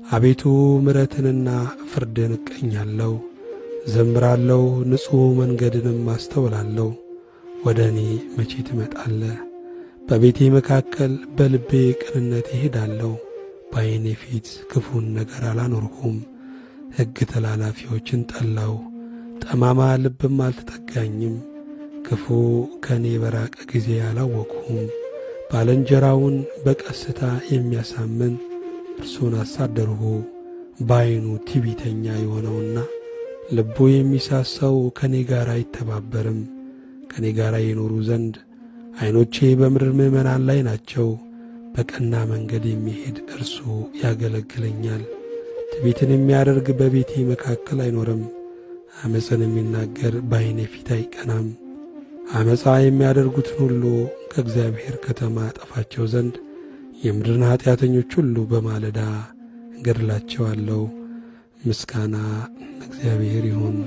አቤቱ ምሕረትንና ፍርድን እቀኛለሁ፣ ዘምራለሁ፣ ንጹሕ መንገድንም አስተውላለሁ። ወደ እኔ መቼ ትመጣለህ? በቤቴ መካከል በልቤ ቅንነት እሄዳለሁ። በዓይኔ ፊት ክፉን ነገር አላኖርሁም። ሕግ ተላላፊዎችን ጠላሁ፣ ጠማማ ልብም አልተጠጋኝም። ክፉ ከእኔ በራቀ ጊዜ አላወቅሁም። ባልንጀራውን በቀስታ የሚያሳምን እርሱን አሳደርሁ። በዓይኑ ትዕቢተኛ የሆነውና ልቡ የሚሳሳው ከእኔ ጋር አይተባበርም። ከእኔ ጋር ይኖሩ ዘንድ ዐይኖቼ በምድር ምዕመናን ላይ ናቸው። በቀና መንገድ የሚሄድ እርሱ ያገለግለኛል። ትዕቢትን የሚያደርግ በቤቴ መካከል አይኖርም። ዓመፅን የሚናገር በዓይኔ ፊት አይቀናም። ዓመፃ የሚያደርጉትን ሁሉ ከእግዚአብሔር ከተማ አጠፋቸው ዘንድ የምድርን ኀጢአተኞች ሁሉ በማለዳ እገድላቸዋለሁ። ምስጋና ለእግዚአብሔር ይሁን።